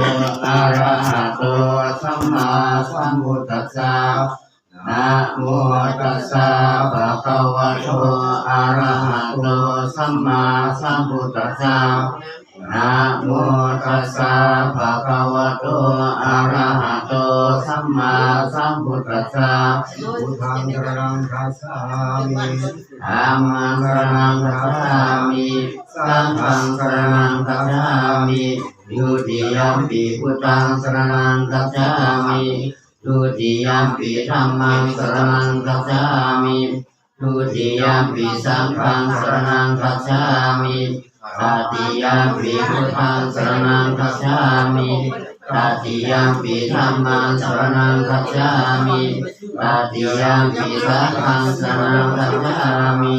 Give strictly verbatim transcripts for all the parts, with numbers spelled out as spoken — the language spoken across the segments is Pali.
arahato sammāsambuddhassa. Namo tassa bhagavato arahato sammāsambuddhassa. Namo tassa bhagavato arahato sammāsambuddhassa. Buddhaṃ saraṇaṃ gacchāmi. Dhammaṃ saraṇaṃ gacchāmi. Saṅghaṃ saraṇaṃ gacchāmi. Dutiyampi buddhaṃ saraṇaṃ gacchāmi. Dutiyampi dhammaṃ saraṇaṃ gacchāmi. Dutiyampi saṅghaṃ saraṇaṃ gacchāmi. Tatiyampi buddhaṃ saraṇaṃ gacchāmi. Tatiyampi dhammaṃ saraṇaṃ gacchāmi. Tatiyampi saṅghaṃ saraṇaṃ gacchāmi.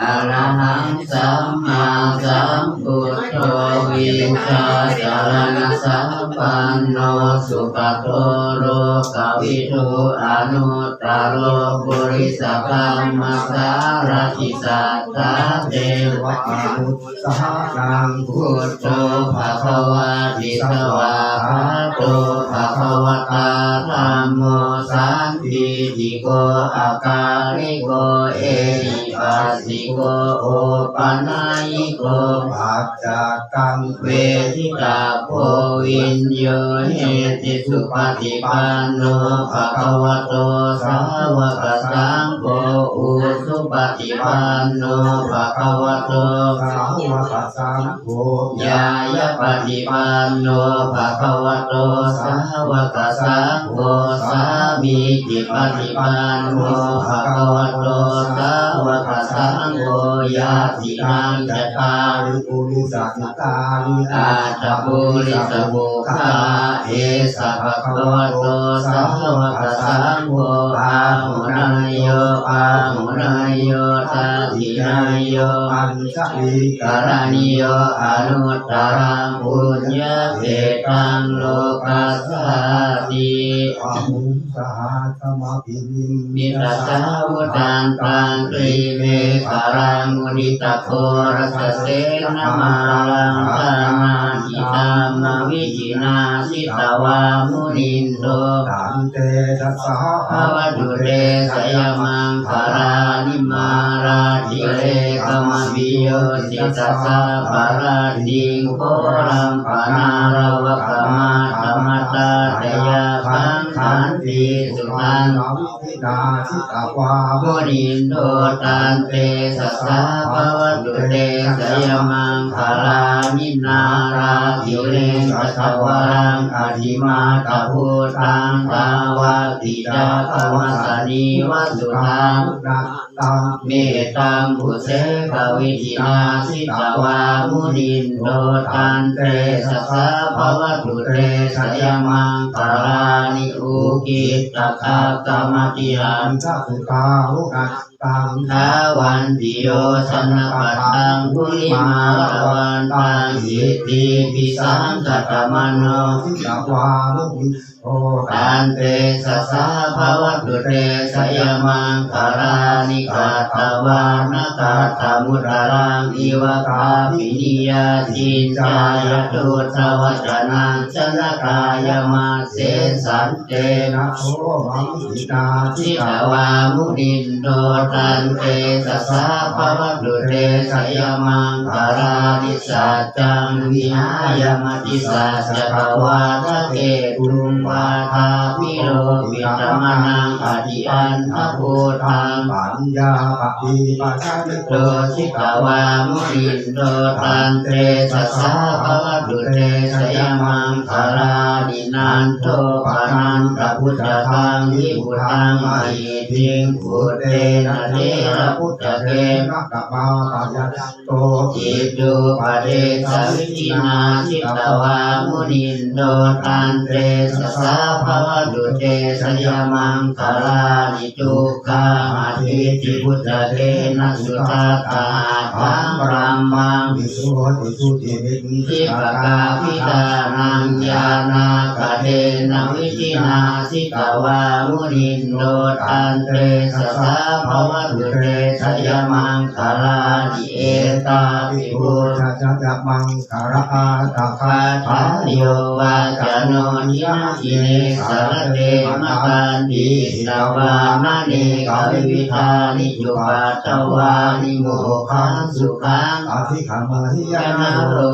Arahaṃ sammāsambuddho vijjācaraṇasampanno sugato lokavidū anuttaro purisadammasārathi satthā devamanussānaṃ buddho bhagavāti. Svākkhāto bhagavatā dhammo sandiṭṭhiko akāliko ehipassiko opanayiko paccattaṃ veditabbo viññūhīti. Supaṭipanno bhagavato sāvakasaṅgho, ujupaṭipanno bhagavato sāvakasaṅgho, ñāyapaṭipanno bhagavato sāvakasaṅgho, sāmīcipaṭipanno bhagavato sāvakasaṅgho, yadidaṃ cattāri purisayugāni aṭṭha purisapuggalā, esa bhagavato sāvakasaṅgho, āhuneyyo pāhuneyyo dakkhiṇeyyo añjalikaraṇīyo anuttaraṃ puññakkhettaṃ lokassāti. Bāhuṃ sahassamabhinimmitasāvudhantaṃ grīmekhalaṃ uditaghorasasenamāraṃ dānādidhammavidhinā jitavā munindo, tantejasā bhavatu te jayamaṅgalāni. Mārātirekamabhiyujjhitasabbarattiṃ ghorampanāḷavakamakkhamathaddhayakkhaṃ khantīsudantavidhinā jitavā munindo, tantejasā bhavatu te jayamaṅgalāni. Nāḷāgiriṃ gajavaraṃ atimattabhūtaṃ dāvaggicakkamasanīva sudāruṇantaṃ mettambusekavidhinā jitavā munindo, tantejasā bhavatu te jayamaṅgalāni. Ukkhittakhaggamatihatthasudāruṇantaṃ dhāvantiyojanapathaṅgulimālavantaṃ iddhībhisaṅkhatamano jitavā munindo, tantejasā bhavatu te jayamaṅgalāni. Katvāna kaṭṭhamudaraṃ iva gabbhinīyā ciñcāya duṭṭhavacanaṃ janakāyamajjhe santena somavidhinā jitavā munindo, tantejasā bhavatu te jayamaṅgalāni. Saccaṃ vihāya matisaccakavādaketuṃ vādābhiropitamanaṃ atiandhabhūtaṃ paññāpadīpajalito jitavā munindo, tantejasā bhavatu te jayamaṅgalāni. Nandopanandabhujagaṃ vibudhaṃ mahiddhiṃ puttena therabhujagena damāpayanto iddhūpadesavidhinā jitavā munindo, tantejasā bhavatu te jayamaṅgalāni. Duggāhadiṭṭhibhujagena sudaṭṭhahatthaṃ brahmaṃ visuddhijutimiddhibakābhidhānaṃ ñāṇāgadena vidhinā jitavā muni Indo tantejasā bhavatu te jayamaṅgalāni. Etāpi buddhajayamaṅgalaaṭṭhagāthā yo vācano dinadine sarate matandī hitvānanekavividhāni cupaddavāni mokkhaṃ sukhaṃ adhigameyya naro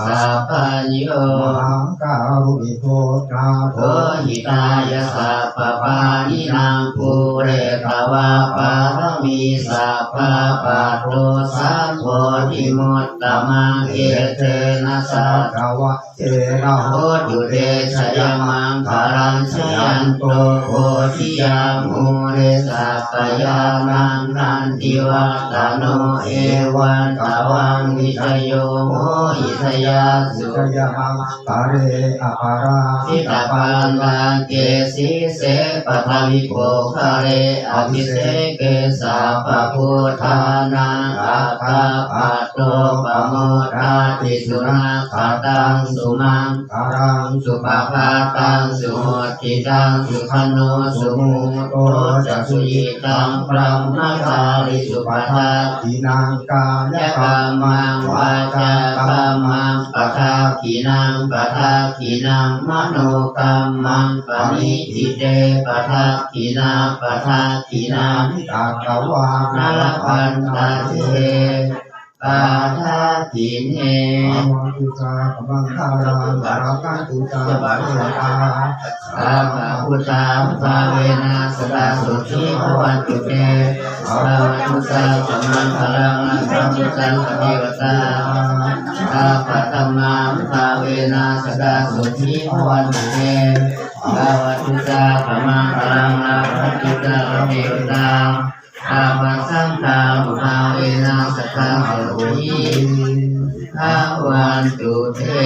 sapañño. Mahākāruṇiko nātho hitāya sabbapāṇinaṃ pūretvā pāramī sabbā patto sambodhimuttamaṃ. Etena saccavajjena hotu te jayamaṅgalaṃ. Jayanto bodhiyā mūle sakyānaṃ nandivaḍḍhano evaṃ tvaṃ vijayo hohi jayassu jayamaṅ gale aparājitapallaṅke sīse paṭhavipokkhare abhiseke sabbabuddhānaṃ aggappatto pamodati. Sunakkhattaṃ sumaṅgalaṃ supabhātaṃ suhuṭṭhitaṃ sukhaṇo sumuhutto ca suyiṭṭhaṃ brahmacārisu padakkhiṇaṃ kāyakammaṃ vācākammaṃ padakkhiṇaṃ padakkhiṇaṃ manokammaṃ paṇidhī te padakkhiṇā padakkhiṇāni katvāna labhantatthe padakkhiṇe. Bhavatu sabbamaṅgalaṃ rakkhantu sabbadevatā sabbabuddhānubhāvena sadā sotthī bhavantu te. Bhavatu sabbamaṅgalaṃ rakkhantu sabbadevatā sabbadhammānubhāvena sadā sotthī bhavantu te. Bhavatu sabbamaṅgalaṃ rakkhantu sabbadevatā sabbasaṅghānubhāvena sadā sotthī bhavantu te.